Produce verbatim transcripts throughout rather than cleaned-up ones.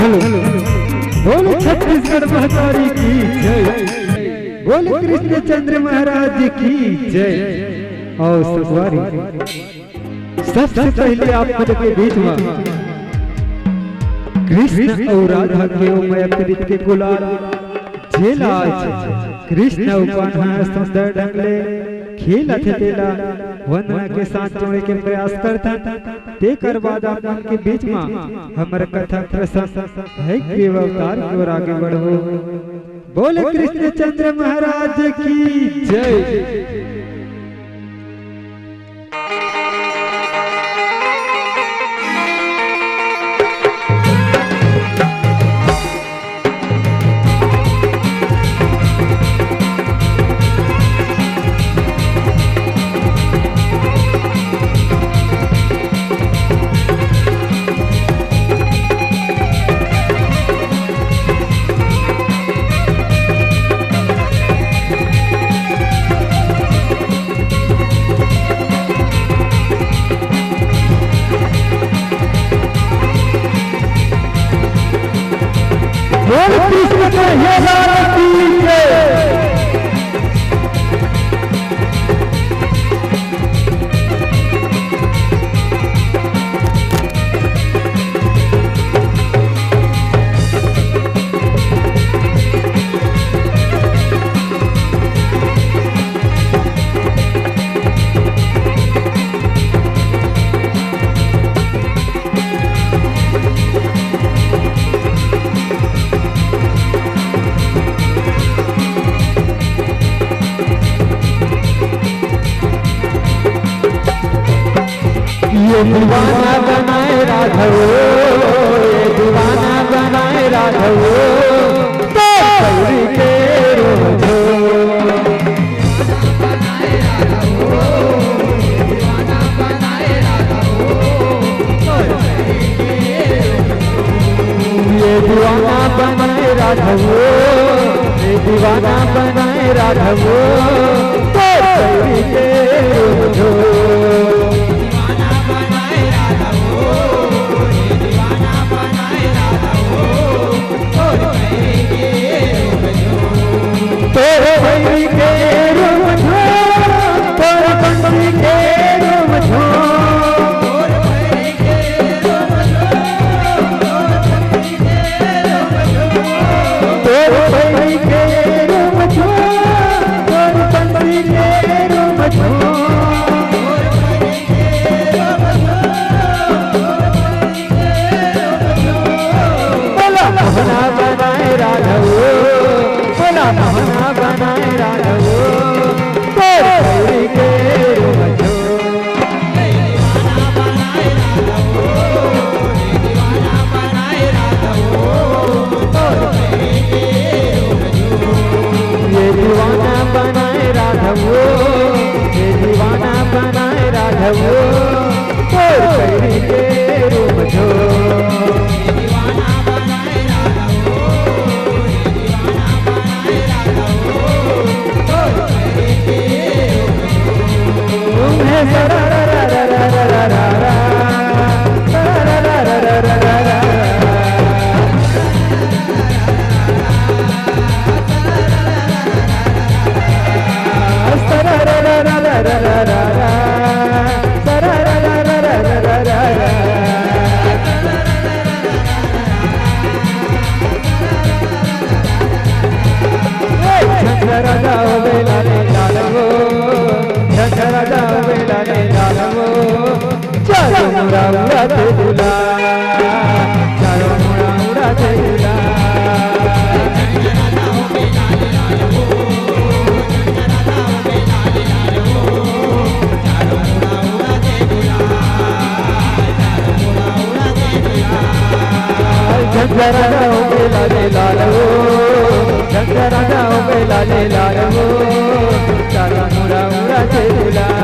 बोले छत्तीसगढ़ महतारी की जय, बोले कृष्णचंद्र महाराज की जय। अउ संगवारी, सबसे पहले आप मन के बीच में कृष्ण अउ राधा के ओ मया प्रीत के गुलाल, जेला आज कृष्ण अउ कान्हा सुंदर ढंग ले खेलत हे, तेला वंदना के साथ जोड़े के प्रयास करथन। तेकर बाद आप मन के बीच में हमर कथा प्रसंग हे ग्रीव अवतार की ओर आगे बढ़बो। बोले कृष्णचंद्र महाराज की जय। बोल कृष्ण कन्हैया लाल की जय। ये दीवाना बनाए राधा वो, ये दीवाना बनाए राधा वो, तो गौरी के रोज हो। ये दीवाना बनाए राधा वो, ये दीवाना बनाए राधा वो, तो गौरी के रोज हो। तोर भैरी के रूप झो, तोर बंसी के रूप झो। तोर भैरी के रूप झो, तोर बंसी के रूप झो। बोला मोहना बनाए राधा वो, बोला मोहना बनाए राधा वो, तोर भैरी के रूप झो। ये दीवाना बनाए राधा वो, ये दीवाना बनाए राधा वो, तोर भैरी के रूप झो। झंझरा जाओ बेला ने लाल वो, झंझरा जाओ बेला ने लाल वो, चारों मुड़ा उड़ाते गुलाल, चारों मुड़ा उड़ाते गुलाल। झंझरा जाओ बेला ने लाल वो, झंझरा जाओ बेला ने लाल वो, चारों मुड़ा उड़ाते गुलाल,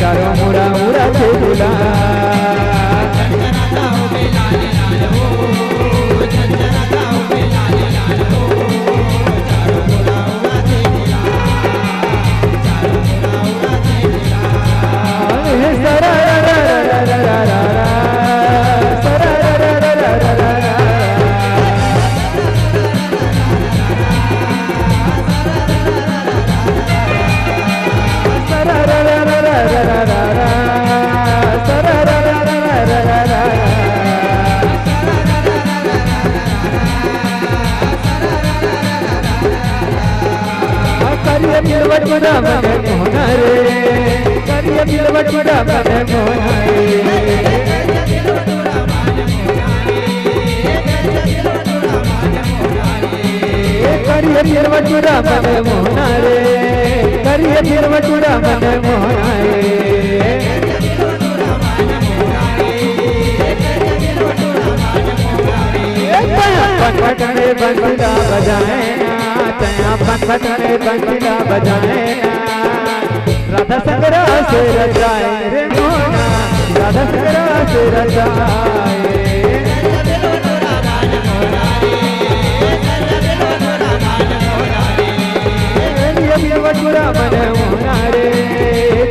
चारों मुड़ा उड़ाते गुलाल। बटुरा मन मोहना रे, करिया बिल बटुरा मन मोहना रे। ए करिया बिल बटुरा मन मोहना रे, करिया बिल बटुरा मन मोहना रे। ए तैं अपन पट में बंसुरा बजाए ना, तैं अपन पट में बंसुरा बजाए ना। राधा संग रस रचाए रे मोहना, राधा संग रस रचाए। करिया बिल बटुरा मन मोहना रे,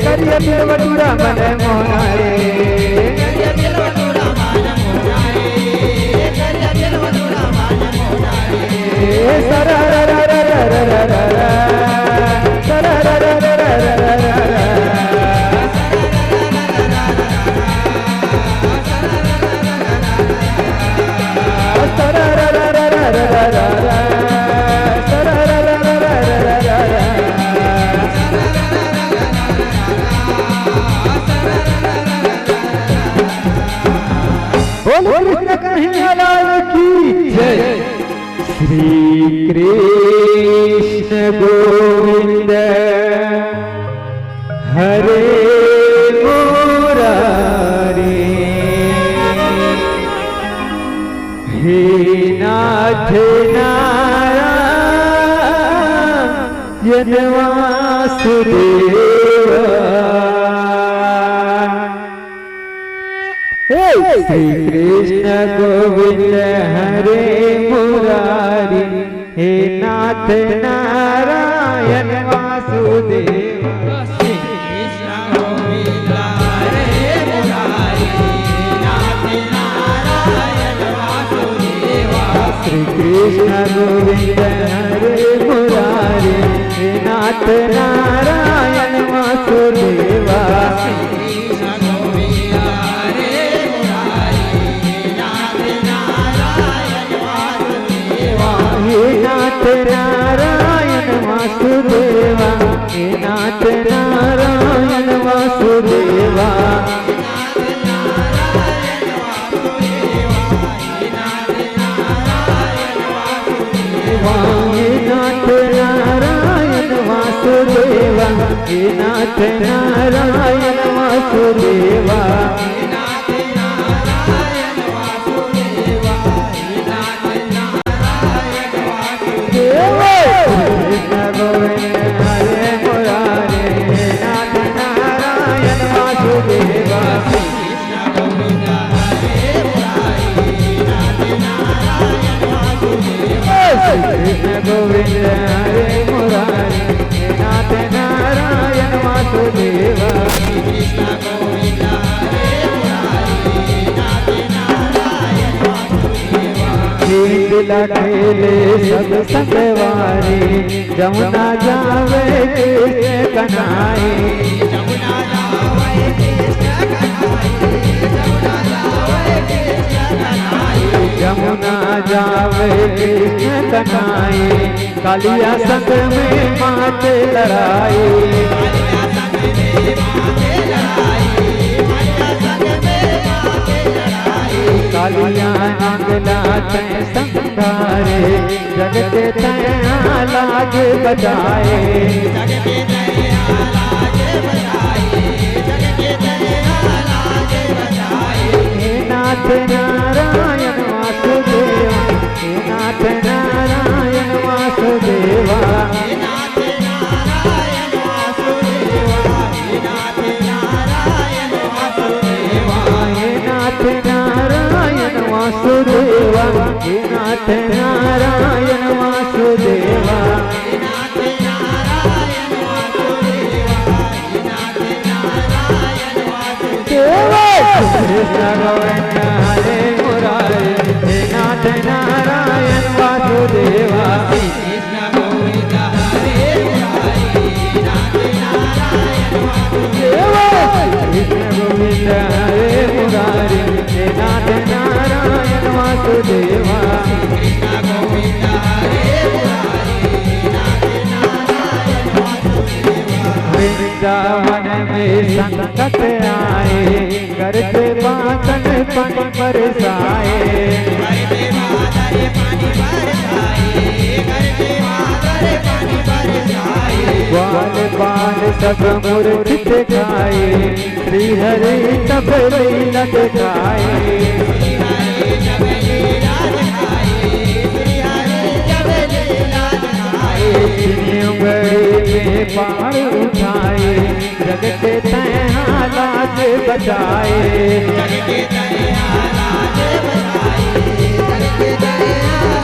करिया बिल बटुरा मन मोहना रे। ए सरा रा रा रा रा रा रा रा, सरा रा रा रा रा रा रा रा। बोल कृष्ण कन्हैया लाल की जय। श्री कृष्ण गोविंद हरे मुरारी, हे नाथ नारायण वासुदेवा। हे श्री कृष्ण गोविंद हरे मुरारी, हे नाथ नारायण वासुदेव। श्री कृष्ण गोविंद हरे मुरारी, नाथ नारायण वासुदेवा। श्री कृष्ण गोविंद हरे मुरारी, हे नाथ नारायण वासुदेवा। हे नाथ नारायण वासुदेवा, हे नाथ नारायण वासुदेवा। हे नाथ नारायण वासुदेवा, हे नाथ नारायण वासुदेवा। हे कृष्ण गोविंद हरे मुरारी, हे नाथ नारायण वासुदेवा। कृष्ण गोविंद हरे मुरारी, हे नाथ नारायण वासुदेवा। खेल खेले सब संगवारी, जमुना जावे कृष्ण कन्हाई। जमुना जावे कृष्ण कन्हाई, कालिया संग में माते लड़ाई। कालिया नागला तैं संघारे, जग के तैं लाज बचाए। हे नाथ नारायण वासुदेवा, हे नाथ नारायण वासुदेवा। हे नाथ नारायण वासुदेवा, हे नाथ नारायण वासुदेवा। देवा। कृष्ण गोविंद हरे मुरारी, हे नाथ नारायण वासुदेवा। कृष्ण गोविंद हरे मुरारी, हे नाथ नारायण वासुदेवा। कृष्ण गोविंद हरे मुरारी, हे नाथ नारायण वासुदेवा। कृष्ण गोविंद हरे मुरारी, हे नाथ नारायण वासुदेवा। सावन में संकट आए, गरजे बादल पानी बरसाए। गरजे बादल पानी बरसाए, गरजे बादल पानी बरसाए। ग्वाल बाल सब मूर्छित खाए, श्री हरि तब लीला दिखाए। श्री हरि तब लीला दिखाए, श्री हरि तब लीला दिखाए। तीन उंगली में पहाड़ उठाए, जग के तैं लाज बचाए। जग के तैं लाज बचाए, जग के तैं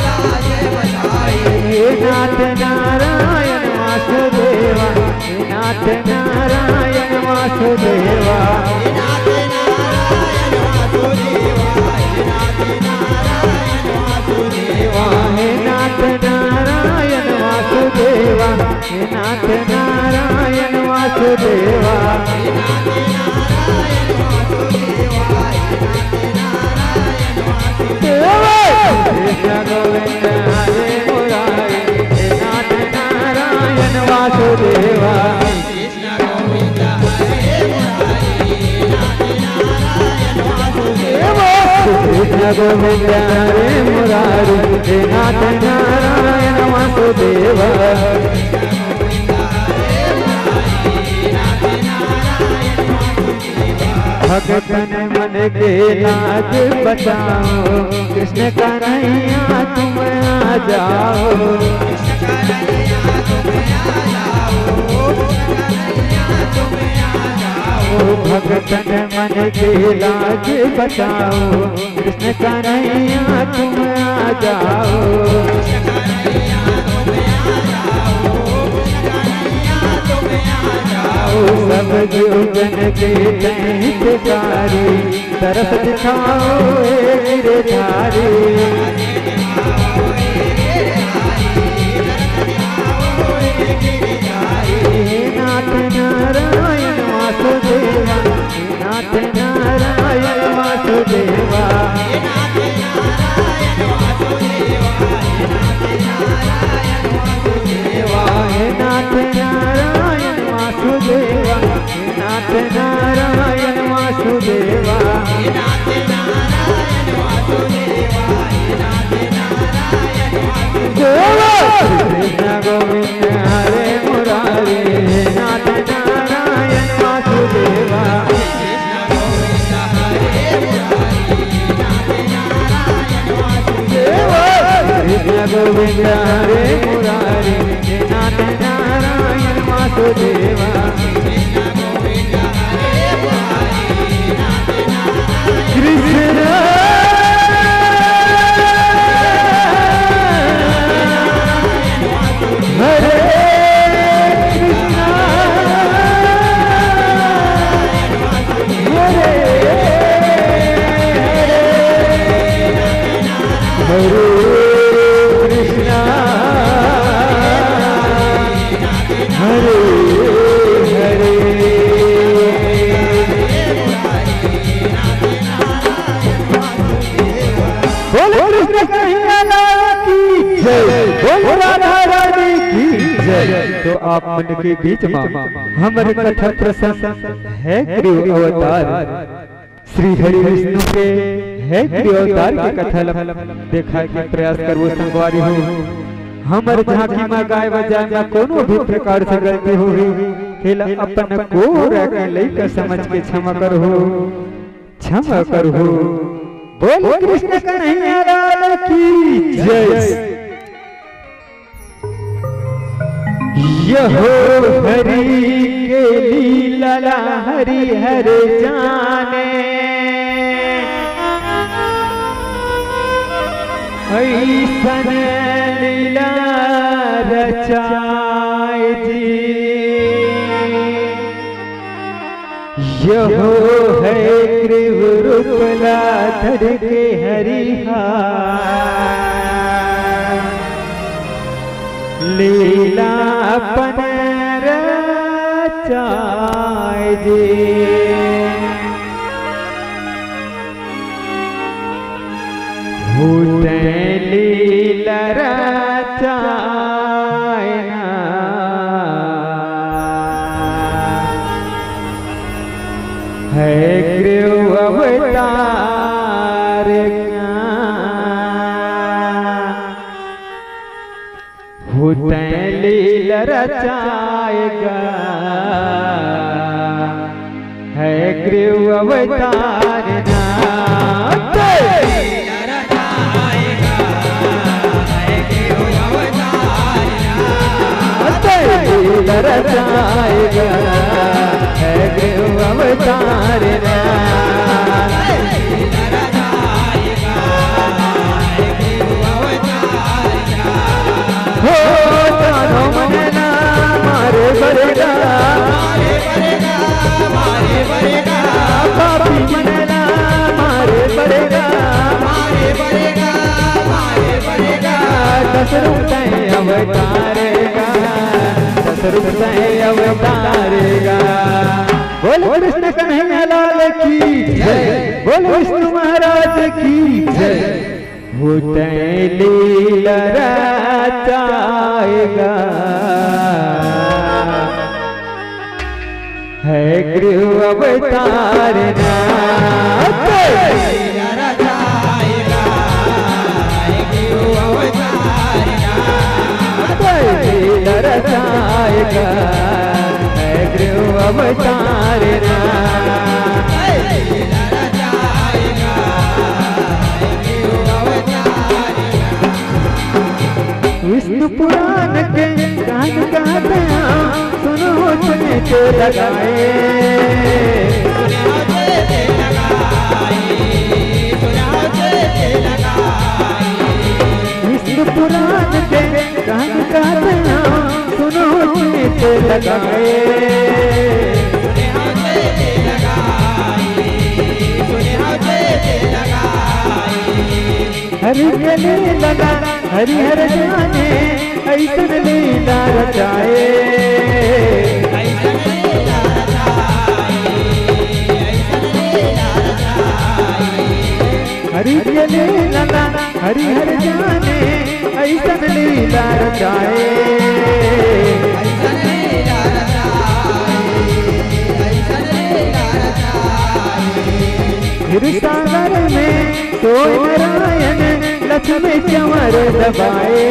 लाज बचाए। हे नाथ नारायण वासुदेवा, हे नाथ नारायण वासुदेवा। हे नाथ नारायण वासुदेवा, हे नाथ नारायण वासुदेवा। हे नाथ नारायण वासुदेवा, हे नाथ नारायण वासुदेवा। हे नाथ नारायण वासुदेवा, हे नाथ नारायण वासुदेवा। कृष्ण गोविंद हरे मुरारी, हे नाथ नारायण वासुदेवा। कृष्ण गोविंद हरे मुरारी, हे नाथ नारायण वासुदेवा। कृष्ण गोविंद हरे मुरारी, हे नाथ नारायण वासुदेवा। भगतन मन के लाज बचाओ, कृष्ण कन्हैया तुम आ जाओ। ओ भगतन मन के लाज बचाओ, कृष्ण कन्हैया तुम आ जाओ। सब जीव जन के तैं हितकारी, तरस दिखाओ हे गिरधारी। हे नाथ नारायण वासुदेवा, हे नाथ नारायण वासुदेवा। हे नाथ नारायण वासुदेवा, हे नाथ नारायण वासुदेवा। नाथ नारायण वासुदेवा। कृष्ण गोविंद हरे मुरारी, हे नाथ नारायण वासुदेवा। कृष्ण गोविंद हरे मुरारी, हे नाथ नारायण वासुदेवा। कृष्ण हरे कृष्ण हरे हरे कृष्ण हरे हरे। बोलो कृष्ण कन्हैया लाल की जय, बोलो राधा रानी की जय। तो आप मन के बीच में हमर कथा प्रसंग हे ग्रीव अवतार श्री हरि विष्णु के हे ग्रीव अवतार के कथा ल देखाय के प्रयास करबो संगवारी हो। हमर झांकी म गाय बजाय म कोनो भी प्रकार से गलती होही, तेला अपन कोरा के लइका समझ के क्षमा करहू, क्षमा करहू। बोल कृष्ण कन्हैया लाल की जय। यहो हरि के लीला ला हरि हर जाने, अइसन लीला रचाय जी। यहो हे ग्रीव रूप ला धर के हरि हा, लीला अपन रचाय जी। होते लीला रचाय ना। हयग्रीव अवतार होतंय लीला रचाय गा, हयग्रीव अवतार ना। लीला रचाय गा, हयग्रीव अवतार ना। हो तानो मन ला मारे बर गा, पापी मन ला मारे बर गा, दस रूप तंय अवतार गा, दस रूप तंय अवतार गा। बोल कृष्ण कन्हैया लाल की जय, बोल विष्णु महाराज की जय। होतंय लीला रचाय गा, हयग्रीव अवतार ना। लीला रचाय गा, हयग्रीव अवतार ना। विष्णु पुराण के कान कहत हंव, सुनहु चित्त लगाए। विष्णु पुराण के कान कहत हंव, सुनहु चित्त लगाए। हरि के लीला हरि हर जाने, अइसन लीला रचाए। हरि के लीला हरि हर जाने, अइसन लीला रचाए। क्षीर सागर में सोय नारायण, लक्ष्मी चंवर दबाए।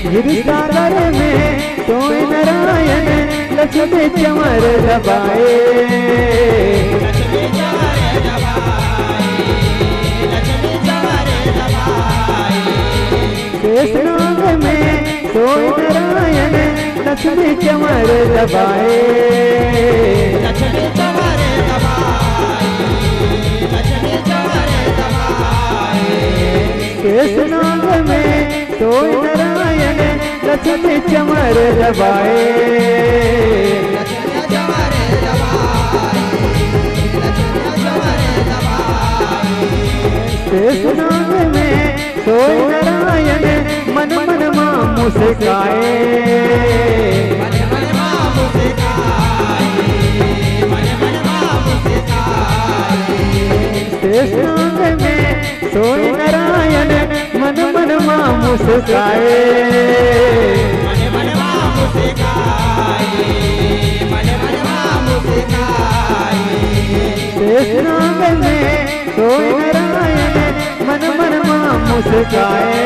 क्षीर सागर में सोय नारायण, लक्ष्मी चंवर दबाए। शेष नाग में सोय नारायण, लक्ष्मी चंवर दबाए। शेष नाग में सोय नारायण, लक्ष्मी चंवर दबाए। शेष नाग में सोय नारायण, मन मन मा मुस्काए। शेष नाग में सोय नारायण, मन मन मा मुस्काए। शेष नाग में सोय नारायण, मन मन मा मुस्काए।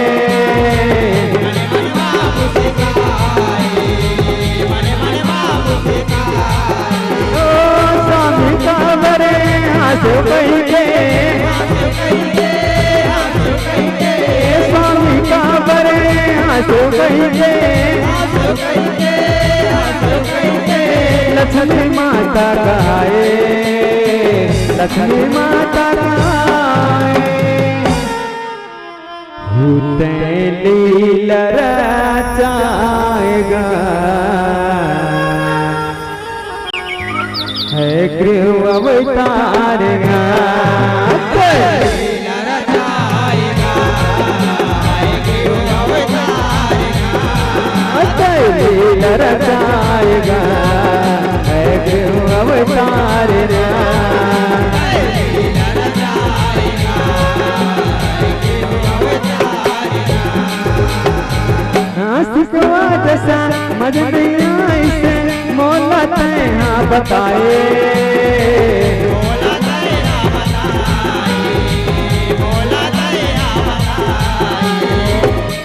ओ स्वामी काबर हाँसव कहिके, स्वामी काबर हाँसव कहिके, लक्ष्मी माता कहाए, लक्ष्मी माता कहाए। होतंय लीला रचाय गा, हयग्रीव अवतार गा। लीला रचाय गा, हयग्रीव अवतार ना। हाँ, सिकवा जैसा मजा नहीं आइसे मोला तैं हा बताए।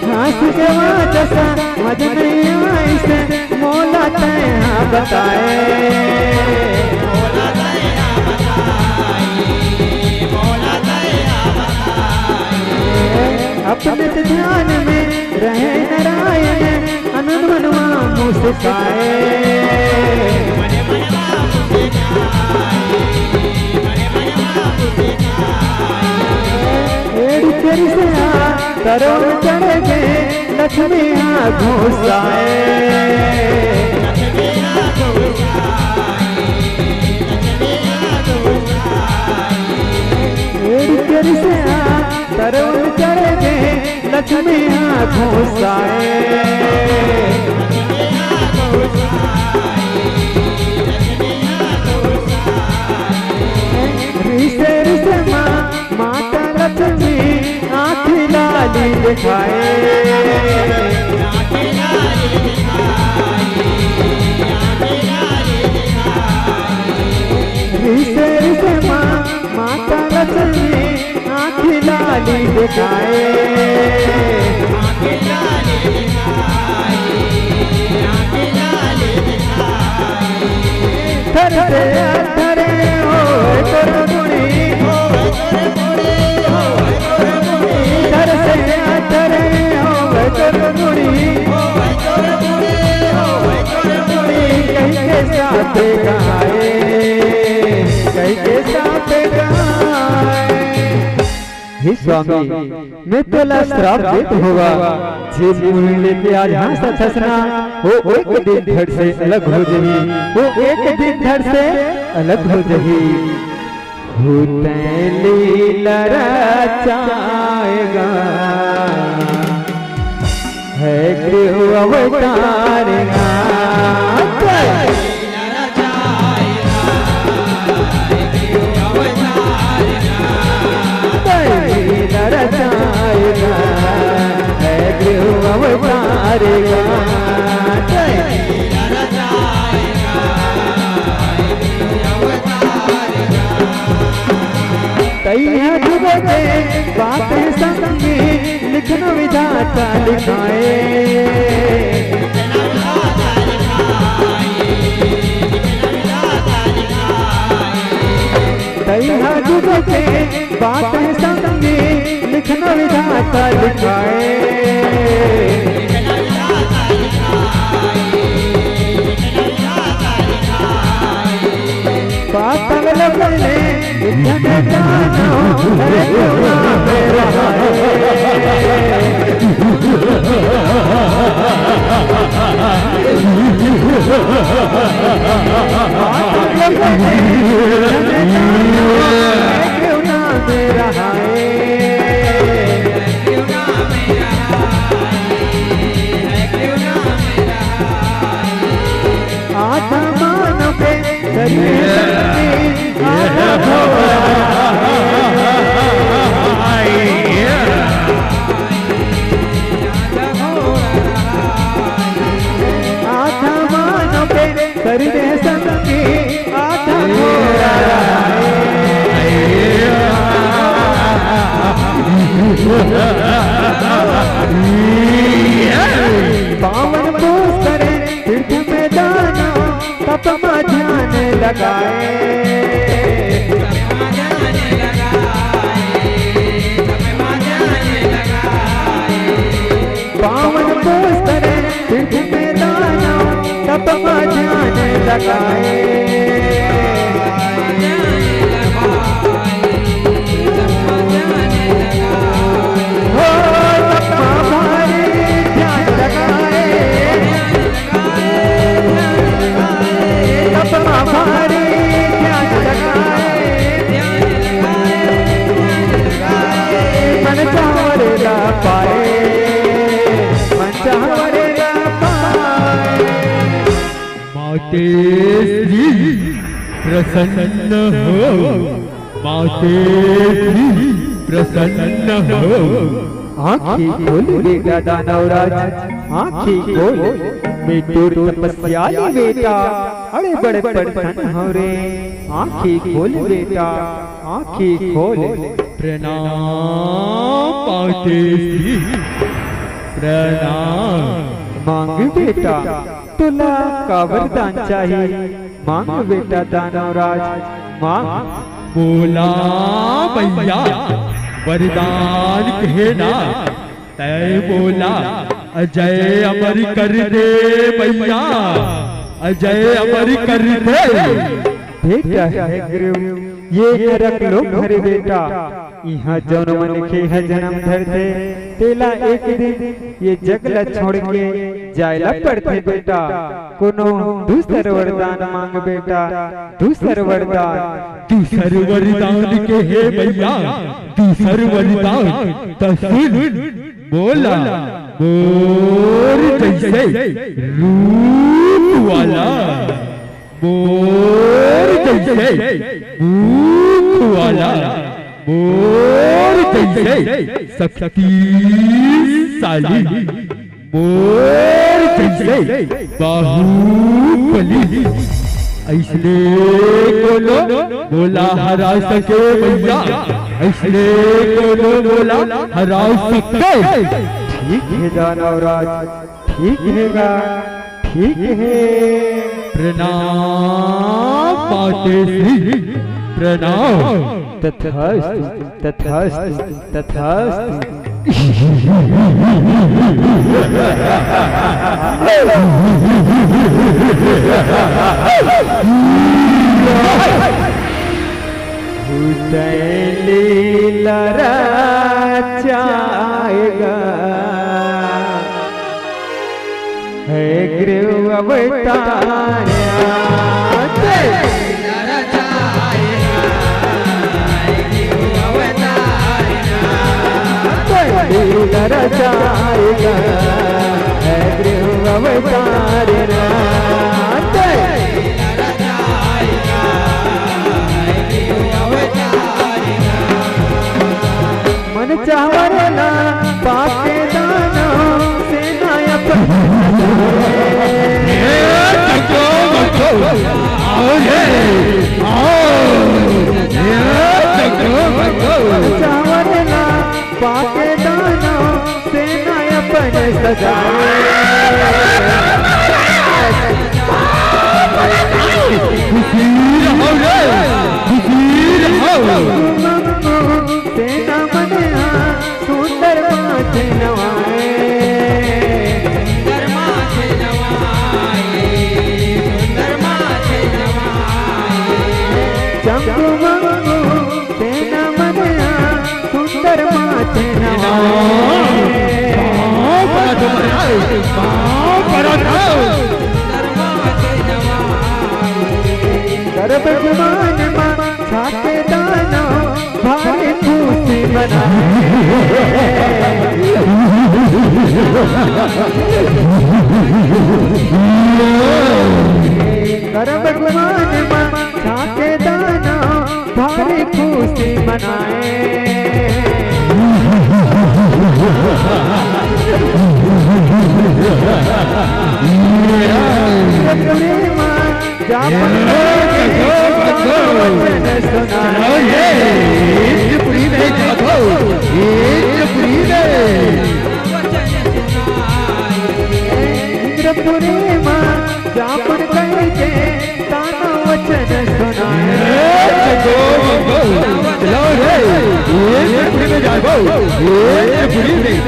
हाँ, सिकवा जैसा मजा नहीं आइसे मोला तैं हा बताए। अपने ध्यान में रहे नारायण, आनंद मनवा मुस्काए। एड़ी तेरी से आ, तरो चढ़ के लक्ष्मी आ घुसाए। एड़ी तेरी से आ, तरो चढ़ के लक्ष्मी आ घुसाए। रिसे रिसे माँ, माता लक्ष्मी आँखी लाली दिखाए। रिसे रिसे माँ, माता लक्ष्मी आँखी लाली दिखाए। थर से अथरे होए तोर मुड़ी, थर से अथरे होए तोर मुड़ी, कहीं के साथ गाए, कहीं के साथ गाए। हे स्वामी, मैं तोला श्राप देत होवा, जे मुड़ी लेके आज हंसत हस ना, वो एक दिन धड़ से अलग हो जही, वो एक दिन धड़ से अलग हो जही। हो तैं लीला रचाएगा, है क्यों अवतार ना। तैया डूबे के बात है संगी, लिखना विधाता लिखाए। तैया डूबे के बात है संगी, लिखना विधाता लिखाए। पातल लगले इधर जानो, अरे क्यों ना मेरा है। पातल लगले इधर जानो, अरे क्यों ना मेरा है। आधा मानव के शरीर शक्ति, आधा घोड़ा। आधा मानव के शरीर शक्ति, आधा घोड़ा। पावन पुष्कर तीर्थ में दाना, तप मा ध्यान लगाए। पावन पुष्कर तीर्थ में दाना, तप मा ध्यान लगाए। हो तप मा भारी ध्यान लगाए। तप मा भारी ध्यान लगाए। मन चाह वर ला पाए, मन चाह वर ला पाए। माते श्री प्रसन्न हो, माते श्री प्रसन्न हो। आँखी खोल बेटा दानवराज, आँखी खोल। मैं तोर तपस्या ले बेटा, अड़े बड़े प्रसन्न हो रे। आँखी खोल बेटा, आँखी खोल। प्रणाम मातेश्री, प्रणाम। मांग बेटा, तोला का वरदान चाही? मांग बेटा दानवराज, मांग। बोला भैया, वरदान कहे ना, तय बोला, अजय अमर कर दे भैया, अजय अमर कर दे। बेटा हे गुरु, ये नरक लोक हरे बेटा, इहाँ जौन मनखे ह जन्म धरथे, तेला एक दिन ये जग ल छोड़ के जाय ल पड़थे बेटा। कोनो दूसर वरदान मांग बेटा, दूसर वरदान। दूसर वरदान कहे भैया, दूसर वरदान त सुन। बोला, मोर जैसे रूप वाला, मोर जैसे मुख वाला, मोर जैसे शक्तिशाली, मोर जैसे बाहुबली, अइसने कोनो मोला हरा सके भैया, अइसने कोनो मोला हरा सके। ठीक हे दानवराज, ठीक हे गा, ठीक हे। प्रणाम मातेश्री, प्रणाम। तथास्तु, तथास्तु, तथास्तु। भूतैली लरा चाएगा। हे गुरु अवतार। मन चाहवर ना पाके दाना सेना अपन। चाहवर ना पाके दाना सेना अपन सजाए। खुशी रहो रे, खुशी रहो। सेना मन हा सुंदर माथे नवाए। सुंदर माथे नवाए, सुंदर माथे नवाए। चंगु मंगु सेना मन हा सुंदर माथे नवाए। पाँव परत हौं, पाँव परत हौं। सुंदर माथे नवाए। गर्भ गुमान मा छाके दाना भारी खुशी मनाए। गर्भ गुमान मा छाके दाना भारी खुशी मनाए। प्रेमा जापन ए, कठोर, कठोर। वचन सुनाए। चलो ये, इंद्रपुरी में जाबो, इंद्रपुरी में। इंद्रपुरी मा जापन कहिके ताना वचन सुनाए। ए, जगो मंगो, चलो रे, इंद्रपुरी में जाबो, इंद्रपुरी में।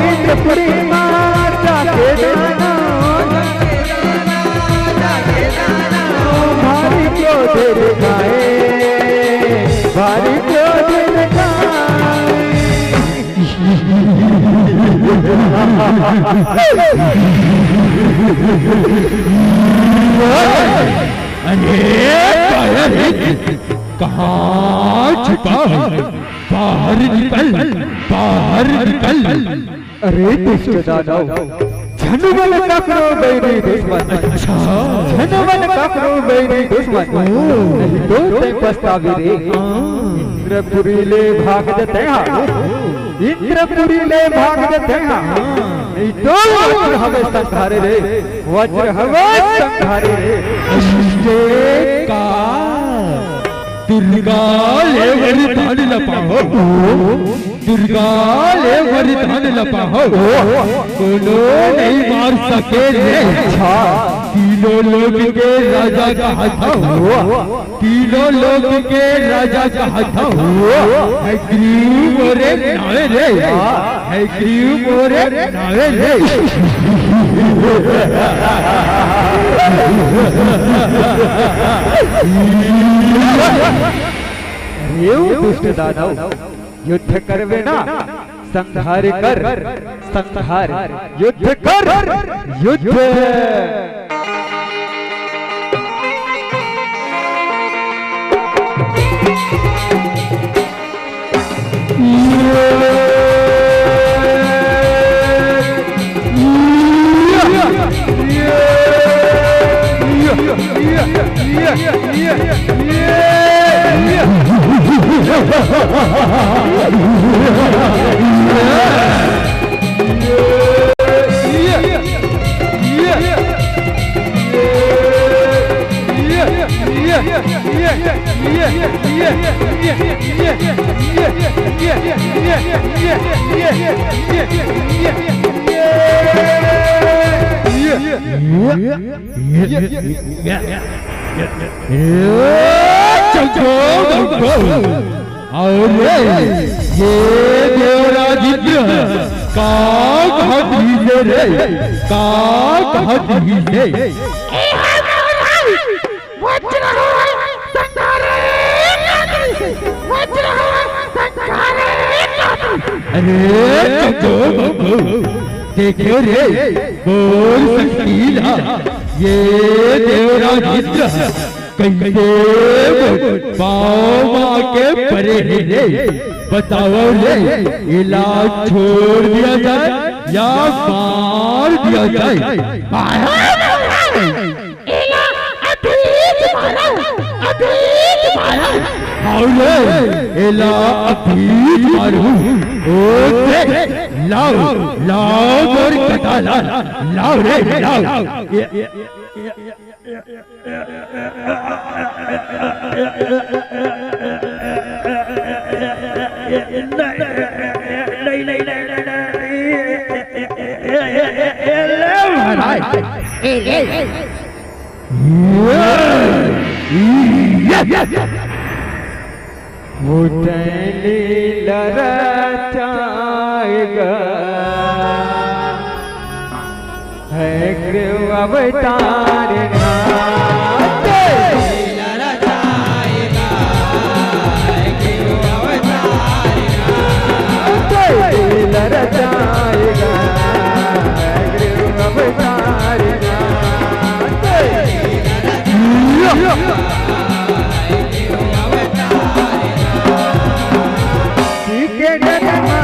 इंद्रपुरी माता के दाना, भारी क्रोध दिखाए, भारी क्रोध दिखाए। अरे कायर, कहाँ छुपा है? बाहर निकल, बाहर निकल। अरे दुष्ट दानव, झन बन ककरो बैरी दुश्मन। अच्छा। झन बन ककरो बैरी दुश्मन। ओ। नहीं तो तैं पछताबे रे। हाँ। इंद्रपुरी ले भाग जते हा। इंद्रपुरी ले भाग जते हा। हाँ। नहीं तो वज्र हवे संघारे रे। वज्र हवे संघारे रे। अरे का दुर्गा ले वरदान ल पाहूं। दुर्गा ले वरदान ल पाहूं। कोनो नहीं मार सके रे। अच्छा। तीनों लोक के राजा कहत हंव। तीनों लोक के राजा कहत हंव। हयग्रीव मोरे नावे रे। हयग्रीव मोरे नावे रे। अरे ओ दुष्ट दानव, युद्ध करबे ना, संहार कर, संहार, युद्ध कर, युद्ध। अउ रे, ये देवराज इंद्र का कहत रहिसे रे, का कहत रहिसे। ए हे मोर भाई, वज्र हवे संघारे कहत रहिसे, वज्र हवे संघारे कहत रहिसे। अरे चंदो बबू, देखे रे, मोर शक्ति ला, ये देवराज इंद्र कइसे मोर पाँव म आके परे हे रे? बतावव रे, एला छोड़ दिया जाए या मार दिया जाए? मारो रे, एला अभी मारो, अभी मारो। हव रे, एला अभी मारहूँ। ओ दे, लाव, लाव मोर गदा ला, लाव रे, लाव। ये, ये, ये, ये, ये, उतैली लरचाएगा। हयग्रीव अवतार नाथ। के डर मा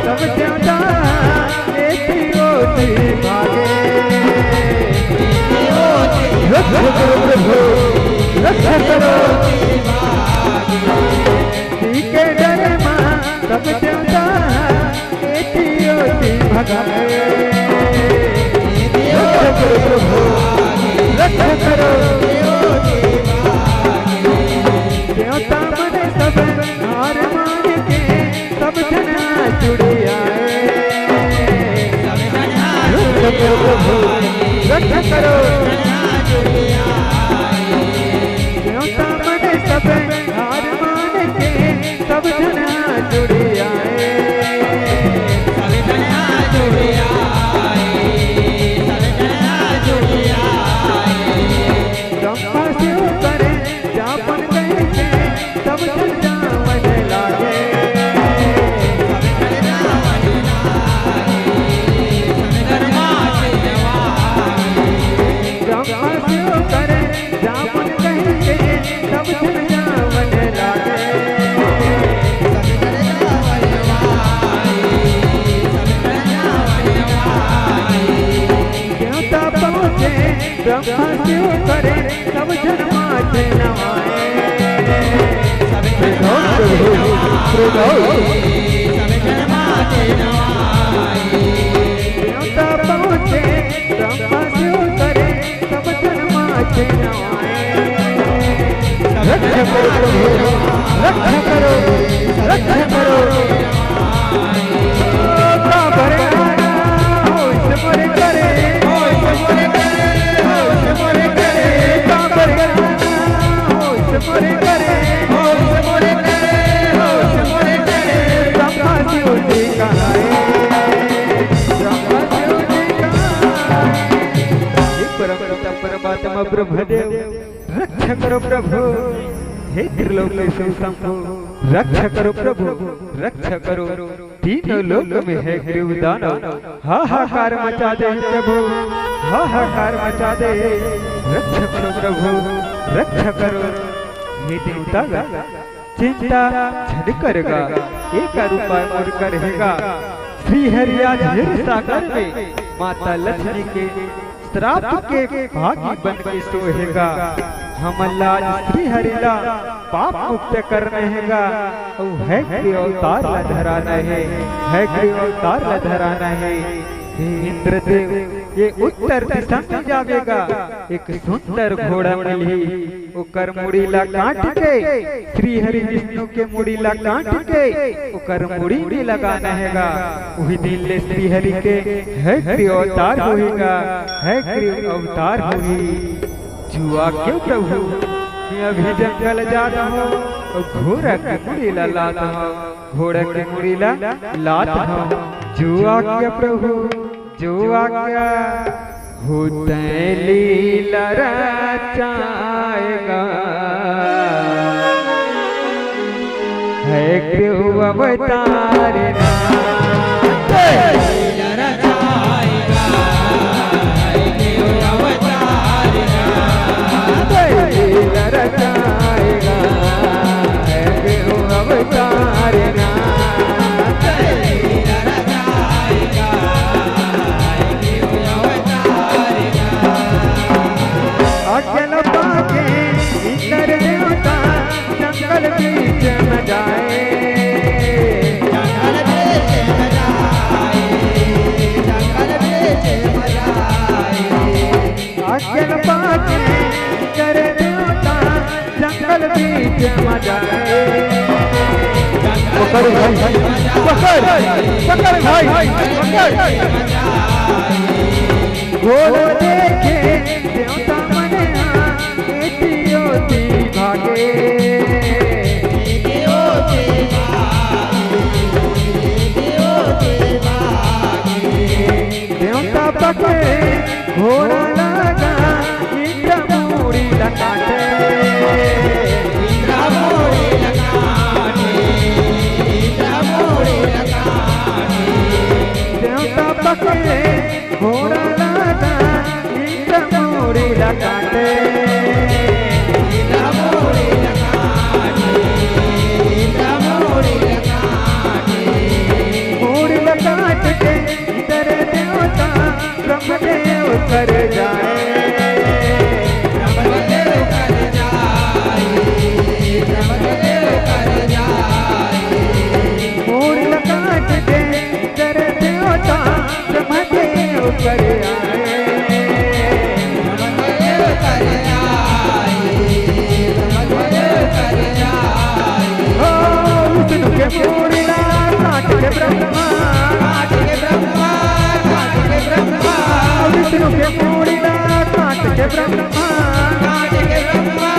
सब देवता, एती ओती भागे। रक्षा करो प्रभु, रक्षा करो। के डर मा सब देवता, एती ओती भागे। रक्षा करो प्रभु, रक्षा करो। देवता मन सब हार मान के सब झन जुड़िया। रक्षा करो प्रभु, रक्षा करो। देवता मन सब हार मान के सब झन जुड़िया। ब्रह्मा शिव करे जापन कहिके, सब झन जावन लागे। ब्रह्मा शिव करे जापन कहिके, सब झन जावन लागे। देवता पहुँचे, ब्रह्मा शिव करे, सब जन माथे नवाए। रक्षा करो प्रभु, रक्षा करो, रक्षा करो। काबर होश मोरे करे, होश मोरे करे, होश मोरे करे, काबर होश मोरे करे, होश मोरे करे, होश मोरे करे। ब्रह्मा शिव जी कहाए, ब्रह्मा शिव जी कहाए। हे परम पिता परमात्मा ब्रह्मदेव, रक्षा करो प्रभु। हे त्रिलोकेश्वर शंभु, रक्षा करो प्रभु, रक्षा करो। तीनों लोक में हयग्रीव दानव हाहाकार मचा दे हे प्रभु, हाहाकार मचा दे हे। रक्षा करो प्रभु, रक्षा करो। हे देवता गा, चिंता झन कर गा, एक उपाय मोर कर हे गा। श्री हरि आज क्षीर सागर में माता लक्ष्मी के श्राप के भागी बन के सोहे गा। हमन ला आज श्री हरि ला पाप मुक्त करना हे गा। अउ हयग्रीव अवतार ला धराना हे, हयग्रीव अवतार ला धराना हे। हे इंद्रदेव, ये उत्तर दिशा में जावे गा, एक सुंदर घोड़ा मिलही। ओकर मुड़ी ला काट के, श्री हरि विष्णु के मुड़ी ला काट के ओकर मुड़ी में लगाना हे गा। उही दिन ले श्री हरि के हयग्रीव अवतार होही गा, हयग्रीव अवतार होही। जो आज्ञा प्रभु, मैं अभी जंगल जात हँव, अउ घोड़ा के मुड़ी ला लात हँव, घोड़ा के मुड़ी ला लात हँव। जो आज्ञा प्रभु, जो आज्ञा। होते लीला रचाए गा, हयग्रीव अवतार ना। लीला रचाए गा, हयग्रीव अवतार ना। लीला रचाए गा, हयग्रीव अवतार ना। आज्ञा ल पाके इंद्र देवता जंगल बीच में जाए। जंगल बीच में जाए, जंगल बीच में जाए। आज्ञा ल पाके इंद्र देवता जंगल बीच में जाए। पकड़ भाई, पकड़, पकड़ भाई, पकड़। घोड़ा देखे देवता मन हा, एती ओती भागे। देवता पकड़े घोड़ा लगा, इंद्र मुड़ी ला काटे। इंद्र मुड़ी ला काटे, इंद्र मुड़ी ला काटे। देवता पकड़े घोड़ा लगा, इंद्र मुड़ी ला काटे। इंद्र मुड़ी ला काटे, इंद्र मुड़ी ला काटे। मुड़ी ला काट के इंद्र देवता ब्रह्मदेव कर जाए। ब्रह्मदेव कर जाए, ब्रह्मदेव कर जाए। मुड़ी ला काट के इंद्र देवता ब्रह्मदेव कर आए। ब्रह्मदेव कर आए, ब्रह्मदेव कर आए। ओ विष्णु के मुड़ी ला काट के ब्रह्मा, काट के ब्रह्मा, काट के ब्रह्मा। विष्णु के मुड़ी ला काट के ब्रह्मा, काट के ब्रह्मा,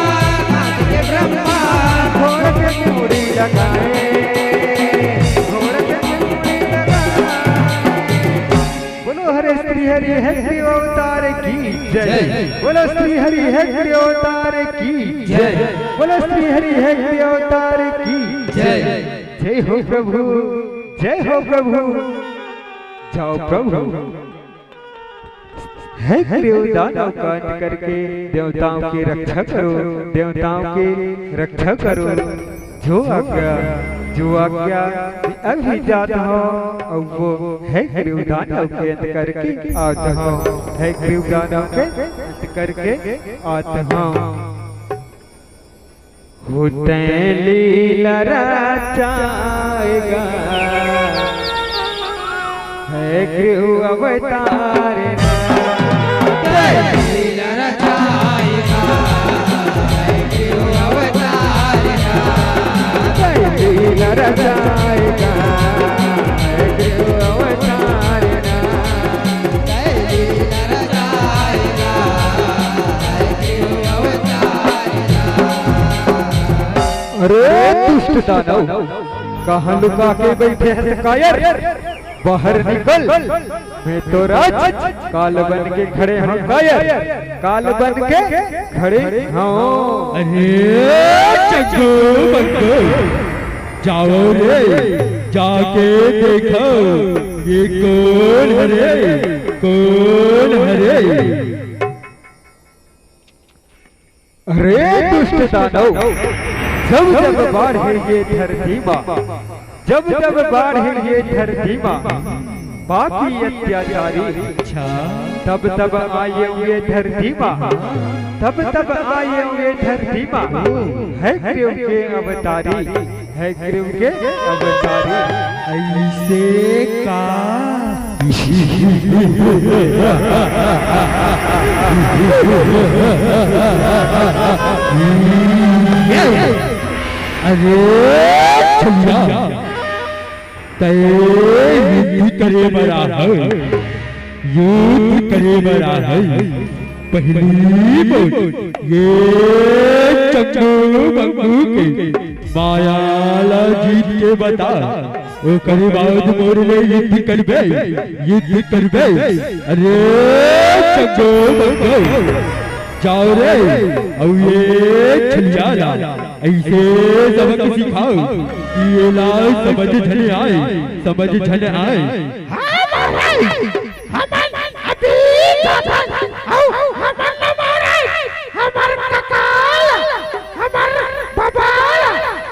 काट के ब्रह्मा। घोड़ा के मुड़ी लगाए, घोड़ा के मुड़ी लगाए। बोलो हरे श्री हरि हयग्रीव अवतार की जय। जय। बोलो श्री हरि हयग्रीव अवतार की जय। जय। बोलो श्री हरि हयग्रीव अवतार की जय। जय। जय हो प्रभु, जय हो प्रभु। जाओ प्रभु, हयग्रीव दानव का अंत करके देवताओं की रक्षा करो, देवताओं की रक्षा करो। जो आज्ञा, जो आज्ञा, अभी जात हँव, अउ वो हयग्रीव दानव के अंत करके आत हँव, हयग्रीव दानव के अंत करके आत हँव। भूतैली लरचाएगा, है ग्रीव अवतार। भूतैली लरचाएगा, है ग्रीव अवतार। भूतैली लरचाएगा, है ग्रीव अवतार। भूतैली लरचाएगा, है ग्रीव अवतार। अरे दुष्ट दानव, कहाँ लुका के बैठे हस कायर? बाहर निकल, मैं तो राज काल बन के खड़े हँव कायर, काल बन के खड़े हँव। अरे चंगू बंगू, जाओ रे, जाके देखो, ये कोन हरे, कोन हरे? अरे दुष्ट दानव, जब जब बाढ़े ये धरती मा, जब जब बाढ़े ये धरती मा, पापी अत्याचारी, अच्छा। तब तब आए हुए धरती मा, तब तब आए हुए धरती मा, है ग्रीव के अवतारी, है ग्रीव के अवतारी। ऐसे का? अरे छलिया, तैं युद्ध करे बर आहस, युद्ध करे बर आहस। पहिली बोल, ये चंगू बंगू के माया ला जीत के बता, ओकरे बाद मोर ले युद्ध करबे, युद्ध करबे। अरे चंगू बंगू, जाओ रे, अउ ये छलिया ला ऐसे सबक सिखाओ कि एला समझ झन आए, समझ झन आए। हाँ महाराज, हमन अभी जाथन, अउ हमन न मारे, हमर कका ल, हमर बबा ल,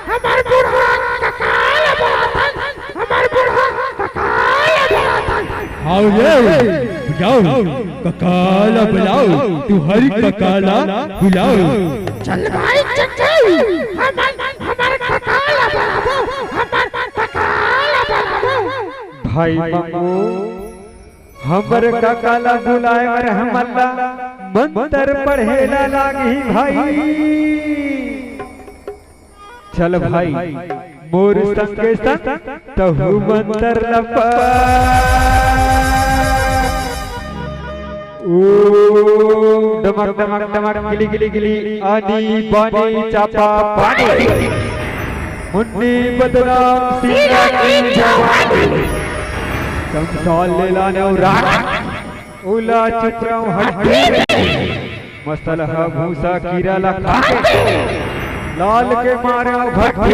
हमर बूढ़ा कका ल बुलाथन, हमर बूढ़ा कका ल बुलाथन। हाँ रे, जाओ, कका ल बुलाओ, तुँहर कका ल बुलाओ। चल भाई चंगू, हमन हमर कका ल बुलाबो, हमर कका ल बुलाबो। भाई मंगू, हमर कका ल बुलाए बर हमन ला मंतर पढ़े ला लागही भाई। चल भाई, मोर संगे संग तहूँ मंतर ल पढ़। ओम डमक डमक डमक, गिली गिली गिली, आनी बानी चापा पानी। मुन्नी बदनाम सीना की जवानी। कंसाल लेला नेवरा, ओला चुपराऊँ हड्डी। मसलहा भूसा कीरा ला खाके, लाल के मारे भट्टी।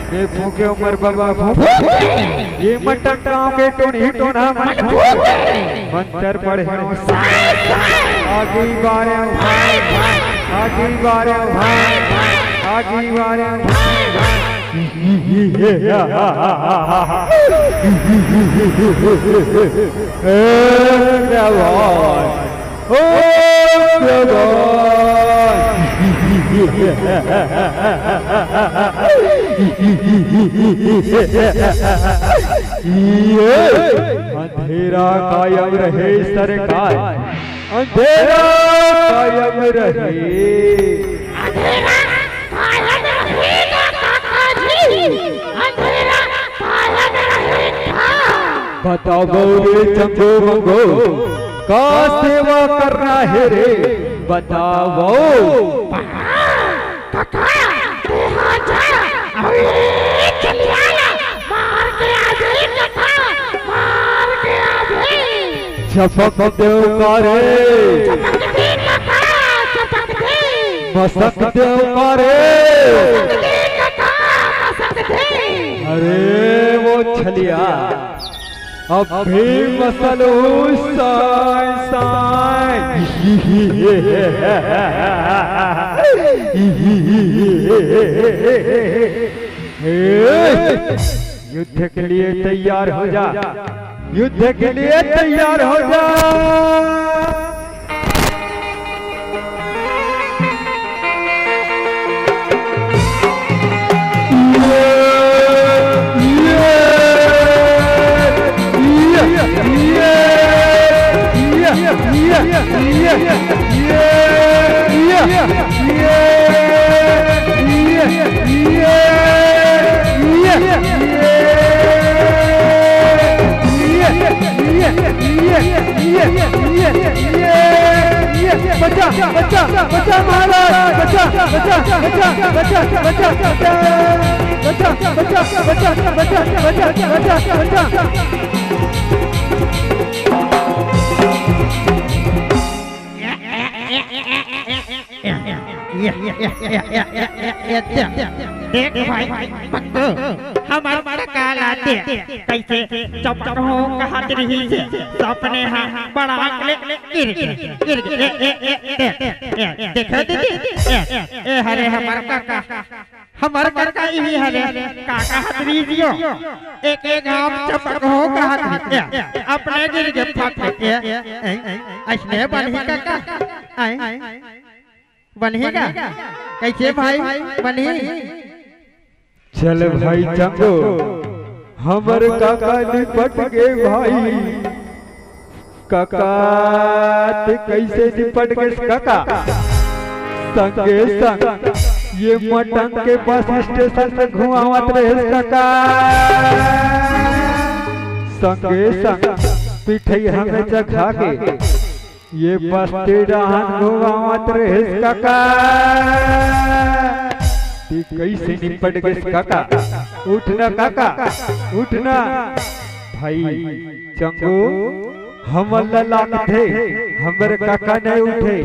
ये फूके उमर बबा फूक, ये मटन गाँव के टोनी टोना मन फूक। मंतर पढ़े हँव, आगी बारे हँव भाई, आगी बारे हँव भाई, आगी बारे हँव भाई। ए, क्या बात। ओ भगवान। ये अंधेरा कायम रहे सरकार, अंधेरा कायम रहे। अंधेरा कायम रहेगा काका जी, अंधेरा कायम रहेगा। बताओ रे चंगू मंगू, का सेवा करना हे रे, बताओ। कका, तेहा जा, अउ ये चलिया ला मार के आबे कका, मार के आबे। चपक देव का रे। चपक दे कका, चपक दे। मसक देव का रे। मसक दे कका, मसक दे। अरे वो छलिया, अब भी मसलहूँ साँय साँय। युद्ध के लिए तैयार हो जा, युद्ध के लिए तैयार हो जा। बचा, बचा, बचा, बचा। देख भाई, पक्कू, हमर काका ला देख, कइसे चपक हो कहत रहिस हे, सपने हा बड़ा अकले गिर गे, गिर गे। ए, ए, ए, देख, ए, ए, देखो दीदी, ए, ए, हरे हमर काका, हमर काका इही हरे, काका हथरी जियो, एक, एक घाम चपक हो कहत रहिस हे, अपने गिर गे फक के, ए, ए, अइसने बनही काका, ए, बनही का? कइसे भाई? बनही? चल भाई चंगू, हमर काका निपट गे भाई। काका, ते कइसे निपट गेस काका? संगे संग ये मटन के बस स्टेशन में घुमावत रहेस काका। संगे संग पिठई हमें चखा के ये बस्ती डहन घुमावत रहेस काका। ते कइसे निपट गेस काका? उठ ना काका, उठ ना। भाई चंगू, हमन ला लागथे, हमर काका नइ उठे।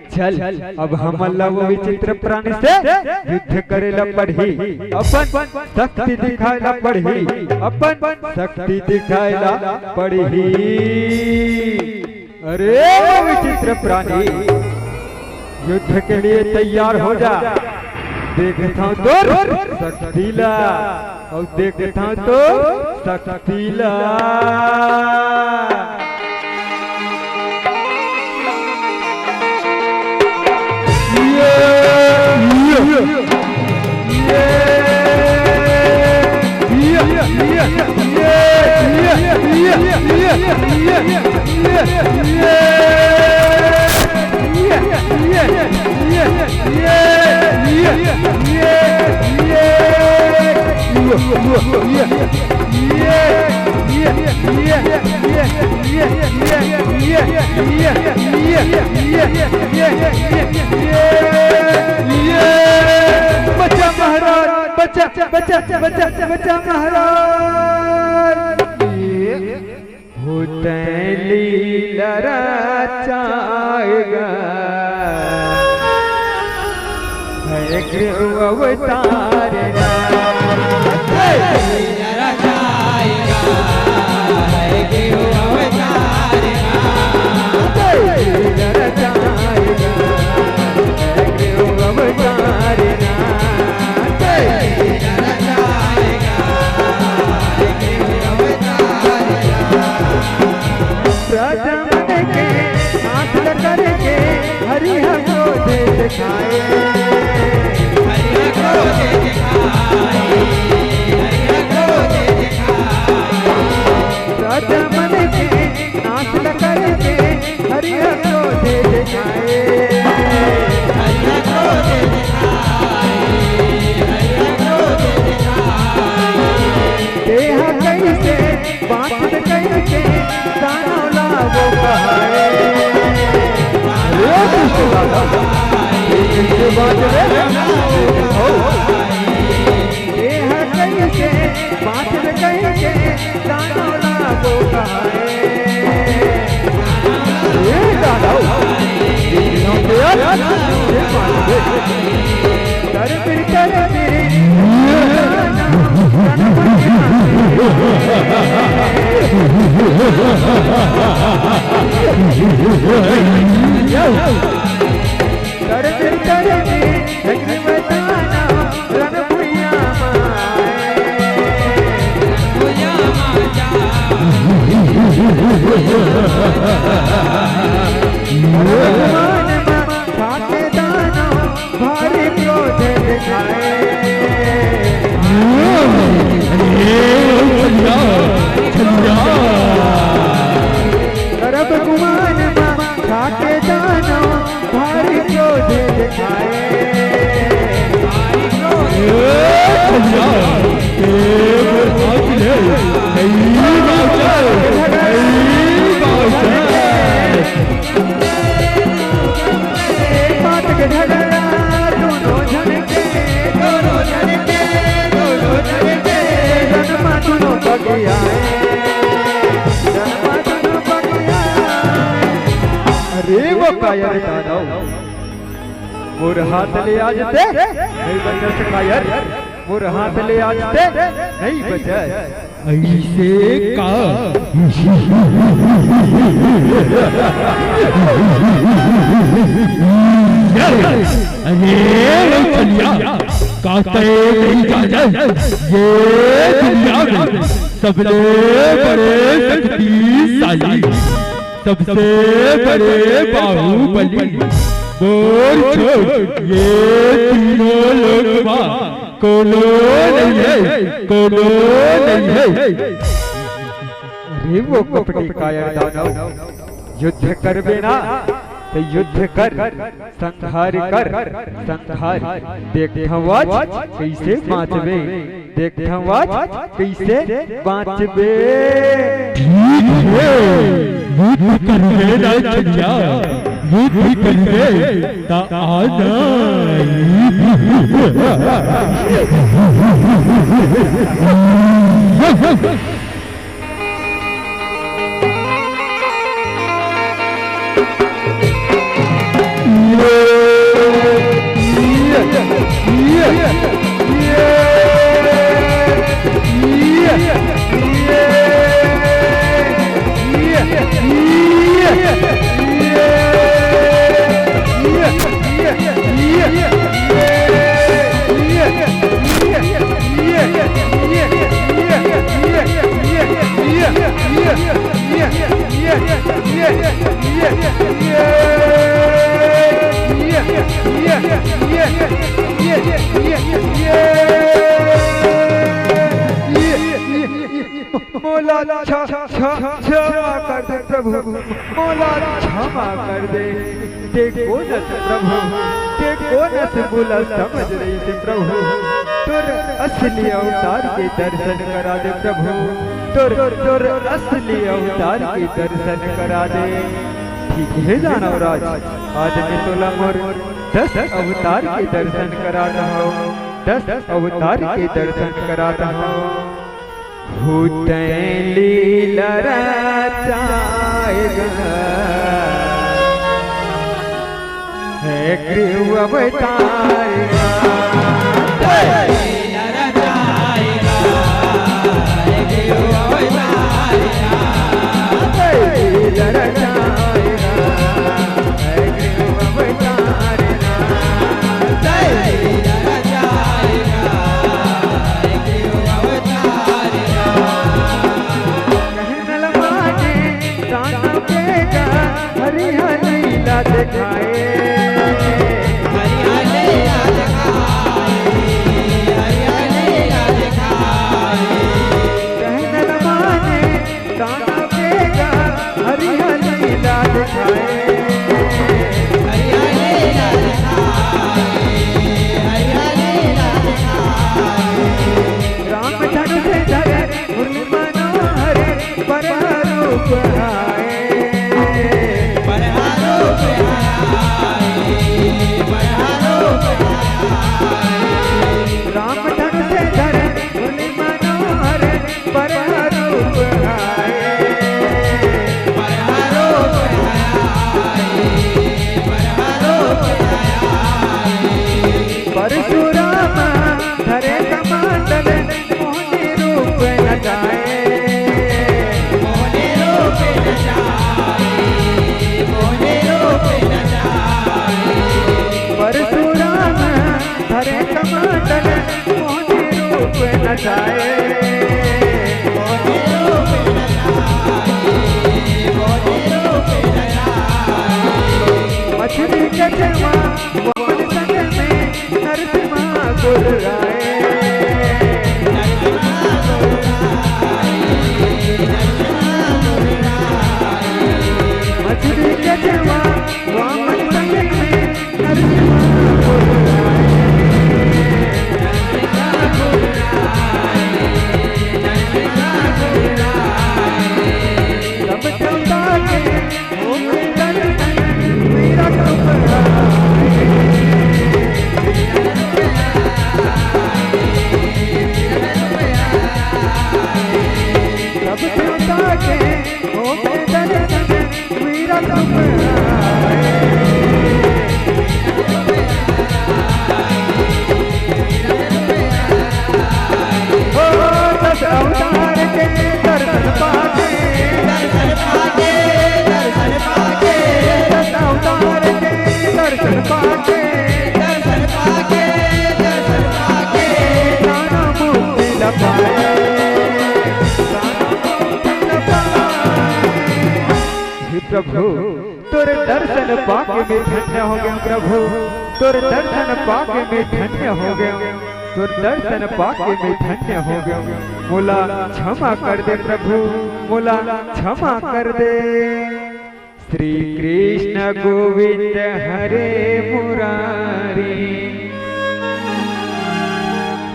चल, अब हमन ला वो विचित्र प्राणी से युद्ध करे ला पड़ही, अपन शक्ति दिखाए ला पड़ही, अपन शक्ति दिखाए ला पड़ही। अरे वो विचित्र प्राणी, युद्ध के लिए तैयार हो जा। देखता हूँ तोर शक्ति ला, अउ देखता हूँ तोर शक्ति ला। ये, ये, ये। बचा महाराज, बचा, बचा, बचा, बचा महाराज। होतैं लीला रचाएगा, है गृह अवतार ना। प्रजा मन के नाश करके हरि ह क्रोध दिखाए। प्रजा मन के नाश करके हरि ह क्रोध दिखाए। तेहा कइसे बाँचत कहिके दानव ला वो कहाए। अरे कृष्ण दादा, ये कइसे बाँचत रे? ओ, ओ। तेहा कइसे बाँचत कहिके दानव ला वो कहाए। ए दानव, ये दिनों के यार, ये बाँचत रे। भारी क्रोध दिखाए। छलिया, छलिया। गर्भ गुमान मा खाके दानव भारी क्रोध दिखाए। ए छलिया, ए गुरबाज ले, कई बात है, कई बात है। बात के झगड़ा दोनों झन कायर दानव, मोर हाथ ले आज ते नहीं बचस कायर, मोर हाथ ले आज ते नहीं बचस। अइसे का? अरे लौटलिया, का तैं नहीं जानस, ये दुनिया में सबले बड़े शक्तिशाली, सबसे बड़े बाहुबली मोर छोड़ ये तीनों लोक मा कोनो नइ हे, कोनो नइ हे। अरे वो कपटी कायर दानव, युद्ध करबे ना त युद्ध कर, संहार कर, संहार। देखथंव आज कइसे बाँचबे, देखथंव आज कइसे बाँचबे। ठीक हे, युद्ध करबे ना छलिया, युद्ध करबे त आना। मोला क्ष-, क्ष-, क्षमा कर दे प्रभु, मोला क्षमा कर दे। ते कोन अस प्रभु, ते कोन अस मोला समझ नइ हे प्रभु। तोर असली अवतार के दर्शन करा दे प्रभु, तोर, तोर असली अवतार के दर्शन करा दे। ठीक हे दानवराज, आज मैं तोला मोर दस अवतार के दर्शन करा देहूँ, दस अवतार के दर्शन करा देहूँ। हो तैं लीला रचाए गा, हे ग्रीव अवतार गा। हरियाली ला दिखाए। हरियाली ला दिखाए, हरियाली ला दिखाए। कहन माने दानव के गा, हरियाली ला दिखाए। हरियाली ला दिखाए, हरियाली ला दिखाए। राम धनुष धरे मुरली मनोहर, बरहा रूप आए। बरहा रूप आए, बरहा रूप आए। राम धनुष धरे मुरली मनोहर, बरहा रूप आए। बरहा रूप आए, बरहा रूप आए। परशुराम धरे कमंडल, मोहनी रूप नचाए। मोहनी रूप नचाए, मोहनी रूप नचाए। परशुराम धरे कमंडल, मोहनी रूप नचाए। मोहनी रूप नचाए, मोहनी रूप नचाए। मछली के जवा वामन संग में नरसिम्हा गुर्राए। मछली के जवा वामन संग में नरसिम्हा गुर्राए। सब देवता के ओम दर्शन मेरा घबराए। प्रभु, तोर दर्शन पाके मैं धन्य हो गेंव प्रभु, तोर दर्शन पाके मैं धन्य हो गेंव, तोर दर्शन पाके मैं धन्य हो गेंव। मोला क्षमा कर दे प्रभु, मोला क्षमा कर दे। श्री कृष्ण गोविंद हरे मुरारी।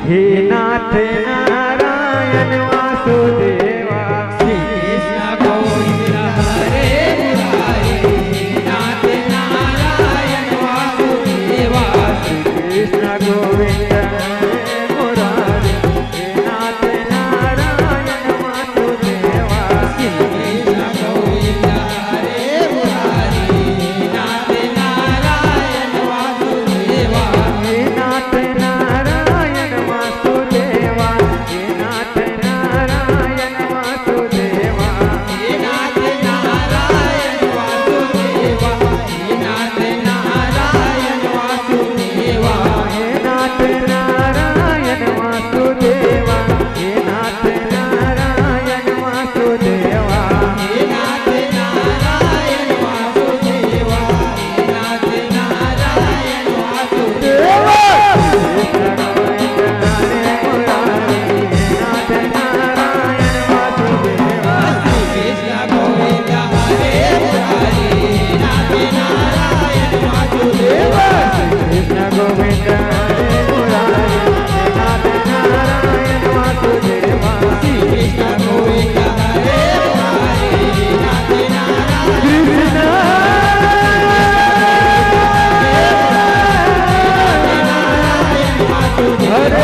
हे नाथ नारायण वासुदेवा। श्री कृष्ण गोविंद हरे मुरारी। हे नाथ नारायण वासुदेवा। श्री कृष्ण गोविंद हरे मुरारी। हे नाथ नारायण वासुदेवा। श्री कृष्ण गोविंद हरे मुरारी। हे नाथ नारायण वासुदेवा। हे नाथ नारायण वासुदेवा। हे नाथ नारायण वासुदेवा। हे नाथ नारायण वासुदेवा। हे नाथ नारायण वासुदेवा। हे नाथ नारायण वासुदेवा। हे नाथ नारायण वासुदेवा। हे नाथ नारायण वासुदेवा। हे नाथ नारायण वासुदेवा। कृष्ण गोविंद हरे मुरारी। हे नाथ नारायण वासुदेवा। कृष्ण गोविंद हरे मुरारी। हे नाथ नारायण वासुदेवा। कृष्ण गोविंद हरे मुरारी। हे नाथ नारायण वासुदेवा। कृष्ण गोविंद हरे मुरारी। हे नाथ नारायण कृष्ण हरे